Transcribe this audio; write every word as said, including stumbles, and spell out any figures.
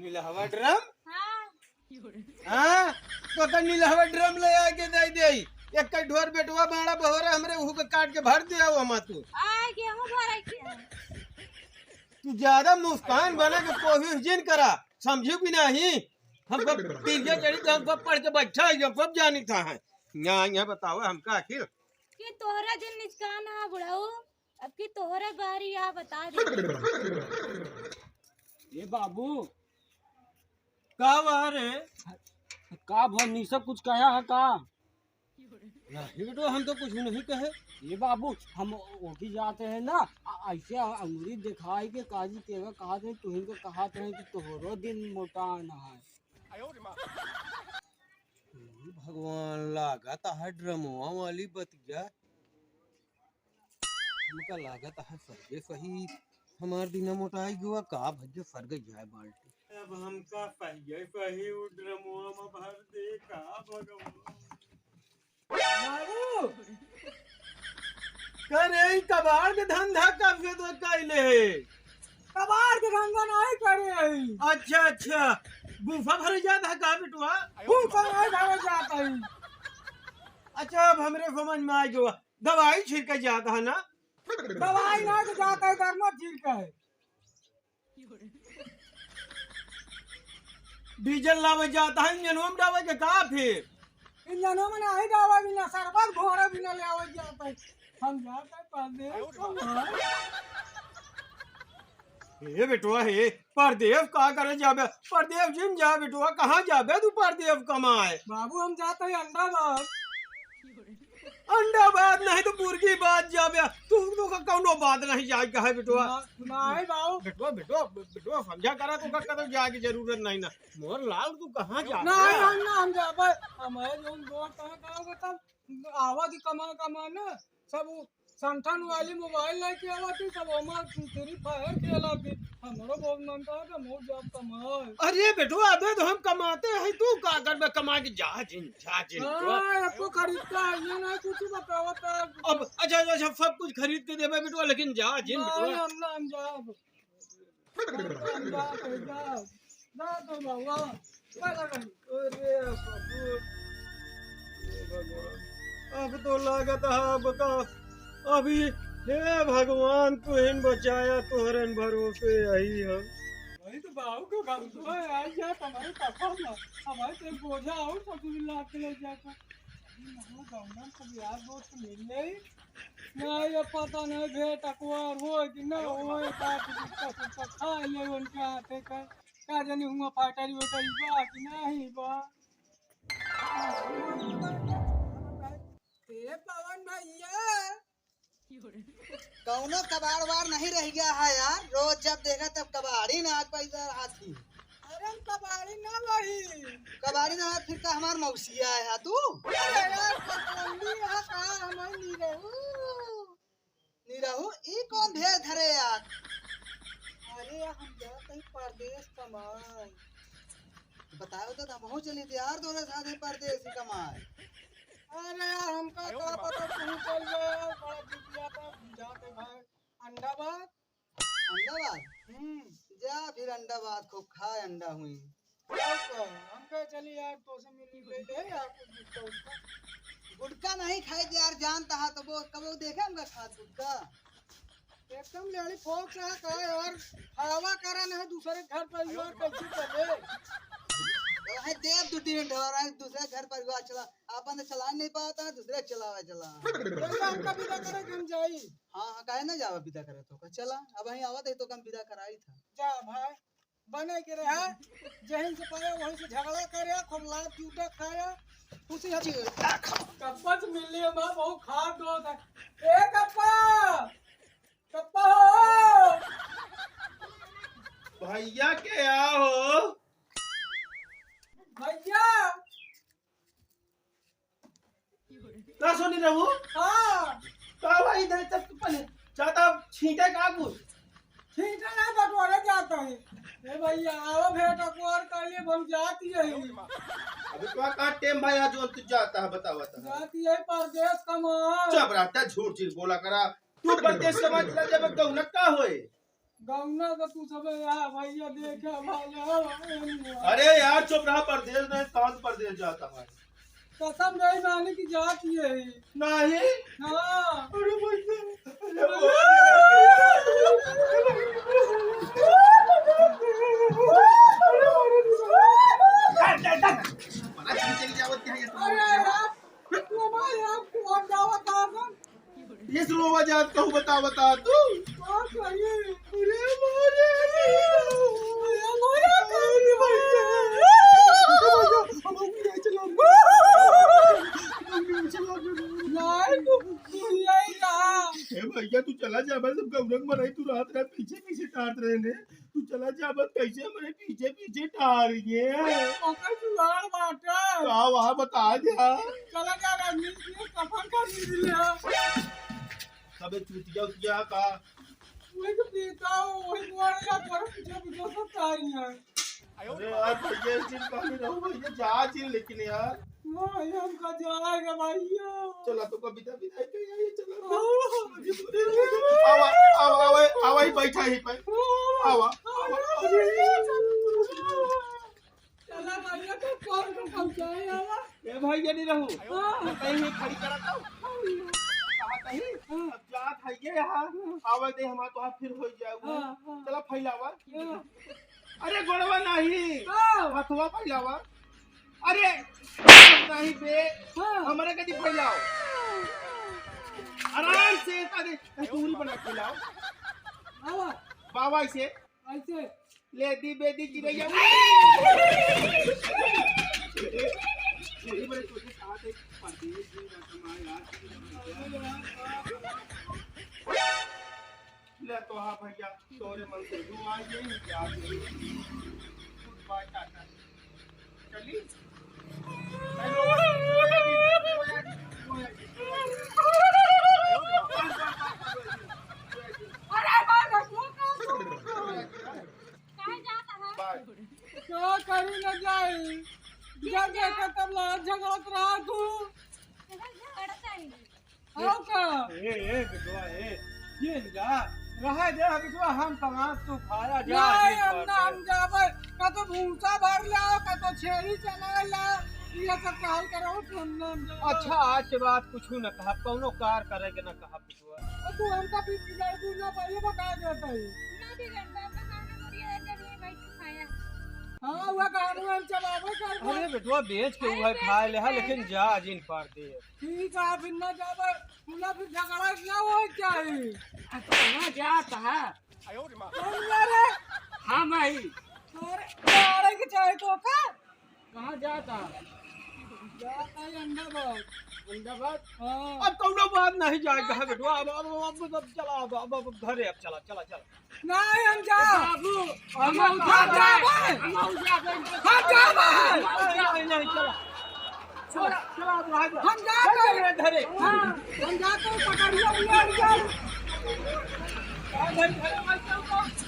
नीलहवा ड्रम? हाँ। हाँ, तो का नीलहवा ड्रम ले आके दे दे। एक कई ढोर बेटवा बाड़ा बहोरा हमरे, उहू के काट के भर दे आओ हमा तू। आ, गेहूं भरे के है। तू ज्यादा मुस्कान बने के कोशिश जिन करा, समझी कि नहीं? हम सब पीछे चढ़ी तो हम सब पढ़ के बैठा है, हम सब जानी था है। यहाँ, यहाँ बताओ हमका आखिर। कि तोहरा जिन निचकान है बुढ़ऊ, अब की तोहरे बारी आ बता दे। ए बाबू, का बा रे? का भो निशा कुछ कहा है का? नहीं बेटो, हम तो कुछ नहीं कहे। ए बाबू, हम ओकी जाते हैं ना, अ-, ऐसे अंगुरी दिखाई के काजी तेगा कहा थे, तुहिन को कहा थे कि तोहरो दिन मोटा ना है। भगवान, लागत है ड्रमवा वाली बतिया। हमका लागत है सरगे सही हमार दिना मोटाई गवा का भैया, सरगे जाए बाल्टी। अब हमका सही सही उ ड्रमवा में भर दे का भगवान। बाबू, करे ई कबाड़ के धंधा कब से तो कैले है? कबाड़ के धंधा नहीं करे है। अच्छा, अच्छा, गुफा भरे जात है का बेटवा? गुफा नहीं भरे जात है। अच्छा, अब हमरे समझ में आ गवा। दवाई छिड़के जात है ना? दवाई ना तो जात है, दरमत छिड़के है। डीजल लावे जात है, इंजनवा में डावे के का फिर? इंजनवा में नहीं डावे बिना, सरबत घोड़े बिना ले आवे जात है। हम जात है परदेस कमाए। हे बेटवा, हे, परदेस का करे जाबे? परदेस जिन जा बेटवा, कहाँ जाबे तू परदेस कमाए? बाबू, हम जात है अंडाबाद। अंडाबाद नहीं तो मुर्गीबाद जाबे। तू, तू का कौनो बात नहीं जाए कहे बेटवा। ना, नहीं बाबू। बेटवा, बेटवा, बेटवा समझा करा, तो का कदम जाए की जरूरत नहीं ना। मोर लाल, तू कहाँ जा? नहीं, हम ना, हम जाबे। हमारे जौन दोस्त हैं, का होगा तब आवा दी कमा, कमा ना। सब उ संठन वाली मोबाइल लेके आवा थी, सब ओमा Free Fire खेला थी। हमरो बहुत मन था कि हम जाब कमाए। अरे बेटवा, अबे तो हम कमाते हैं, तू का करबे कमा के? जा जिन, जा जिन। हाँ, एको खरीदता है, ये नहीं कुछ बतावा था। अब अच्छा, अच्छा, सब कुछ खरीद के देबे बेटवा, लेकिन जा जिन नहीं, बेटवा। हम ना, हम जाब। जा, जा, जा, जा तो बाबा, जा लगा। अरे बाबू, हे भगवान, अब तो लागत है अब का, अभी, हे भगवान, तुहिन बचाया, तोहरन भरोसे आई हम। वही तो बाबू के घर तो है, आई जा तुम्हारे पापा ना, हमारे तो बोझा और सब लाद के ले जाता। अभी ना गौनन सब यार दोस्त मिल गई। ना, ये पता नहीं भेंट अकवार होय कि ना होय, बाप जी का कुत्ता खा ले उनके हाथे का। का जानी हुआ फाटरी वटरी बा कि नहीं बा। ए पवन भैया, कौनो कबाड़ वाड़ नहीं रह गया है यार, रोज जब देखा तब कबाड़ी ना आज पैसा हाथी। अरे हम कबाड़ी ना बढ़ी। कबाड़ी ना, फिर का हमार मौसिया है तू? अरे यार, पतलंगी है का, हमार निरहू। निरहू, ई कौन भेद धरे यार? अरे यार, हम जात हई परदेस कमाए। बताओ तो, हमहू चली थे यार, तोरे साथ ही परदेस कमाए। अरे यार, हमका का पता तू चल गए यार, बड़ा जुटिया था, हम जात हई भाई अंडाबाद। अंडाबाद? हम्म। जा फिर अंडाबाद, खूब खाए अंडा हुई। और का? हम कहे चली यार, तोसे मिली गई है यार, कुछ गुटखा उटखा। गुटखा नहीं खाए यार, जानता है तो वो कब वो देखे हमका खात गुटखा? एकदम लेड़ी फोक से है का यार, हवा करा नहीं दूसरे घर परिवार कैसे चले? तो है देव दो तीन ढोर है, दूसरे घर परिवार चला, अपन तो चला नहीं पाता है, दूसरे चलावे चला। वैसे हमका विदा करे के हम जाई। हाँ, हाँ, काहे ना जावा विदा करे तो का? चला, अब वहीं आवत है तो हम विदा कराई था। जा भाई, बने के रहा, जहीं से पाया वहीं से झगड़ा करे, खूब लात जूता खाया, उसी हद कप्पा से मिल लिया, माँ बहुत खास दोस्त है। ए कप्पा, कप्पा हो। भैया के आ हो? भैया। का सुनी रहू? हाँ। का भाई इधर तक पहले जाता छींटे का कुछ? छींटे ना बटोरे जाता है। ए भैया, आओ भेंट अकवार कर लिए, हम जाती है। अभी तो का टेम भाई आज तू जाता है, बतावा तो। जाती है परदेस कमाए। चुप रहता, झूठ झूठ बोला करा। तू परदेस कमाए चला जाबे, गौनक का होए? गौना का तू सबे यहाँ भैया देखे, भैया। अरे यार, चुप रहा, परदेस नहीं, कहाँ से परदेस जाता है? कसम नहीं माने कि जात ये है। नहीं? हाँ। अरे भैया, अरे अरे यार, तू हमारे यहाँ कौन जावत आ गन? इस रोवा जात कहूँ बता, बता तू। का कही? अरे मारे रे। अरे मारे रे। नहीं, तू, तू यही रहा। ए भैया, तू चला जा, बस हम गौरंग बनाई, तू रात रात पीछे पीछे टारत रहे ने। तू चला जा, बस कैसे हमरे पीछे पीछे टार गए। ओकर जुगाड़ बाटे। का वहाँ बता दे। चला जा, रजनीश के कफन कर दीजिए। सबे चुतिया उतिया का। वही तो पीता हूँ, वही बोल रहा, पर पीछे पीछे सब टार गए। अरे यार, भैया, इस दिन कहीं रहो भैया, जा जी, लेकिन यार। नहीं, हमका जाएगा भैया। चला, तो कविता विदाई के आई, चला। आवा, आवा, आवा, आवा, ही बैठा ही पे। आवा, आवा। चला भैया, तो कौन को पहुंचाए आवा? ए भैया, नहीं रहू। हाँ। कहीं ही खड़ी करा था। कहा कहीं? हाँ। अब जात है ये यहाँ। आवे दे, हमार तो फिर हो जाए वो। हाँ, हाँ। चला, फैलावा। हाँ। अरे गोड़वा नहीं, हाँ। हथवा फैलावा। अरे नहीं बे, हाँ। हमरे कदी फैलाओ। आराम से, अरे दूरी बना के फैलाओ। हाँ। बाबा ऐसे। ऐसे। ले दी बेदी चिरैया। यही बड़े छोटे साथ एक परदेश में जाता माँ यार। ले तो हाँ भैया, तोरे मन से जो आ गई, जा गई। Goodbye, टाटा। चली। अरे बाप रे, काहे जाता है? Bye। का करी न जाई? जब देखा तब लड़त झगड़त रहा तू। झगड़त है। आओ का? ए, ए, बिटवा, ए, ये जा, रहे दे, बिटवा, हम कमाब, तू खाया जा, नहीं, हम ना, हम जाबे, का तो भूसा भर लाओ, का तो छेरी चला लाओ, ये सब कहल करो, हम ना, हम जाबे। अच्छा, आज के बाद कुछ न कहा, कौनो कार करे के न कहा, बिटवा। और तू हमका भी बिगाड़ दू ना, पहले बता देता ही। ना बिगाड़, बाप का खाना बढ़िया है, जब ये बैठ के खाया। हाँ, वह गाना हम चलावे कर। अरे बिटवा, बेच के अरे, वह बेच खाए ले, हाँ, के लेकिन खाए। जा, जिन पार दे। ठीक है, फिर ना जाबे, मुला फिर झगड़ा ना हो चाही। अच्छा, कहाँ जात है? कौन जा रे? हम आई। अरे, अरे के चाहे तो का? कहाँ जात है? जात है अहमदाबाद। अहमदाबाद? हाँ। अब कौनो बात नहीं जाए, कहाँ बेटवा? अब, अब, अब, अब चला, अब, अब, अब घरे अब चला, चला, चला। नहीं, हम जा। बाबू, हम हम उठा हम जाए। जाबे। हम उठा जाए। हम जाबे। नहीं, नहीं, नहीं, चला। चला, चला, अब रह जा। हम जाबे। चल, चल, धरे। हाँ, हम जाते हैं, पकड़िए, उन्हें हम जाए। आ, धरे, धरे, मत चल, चल।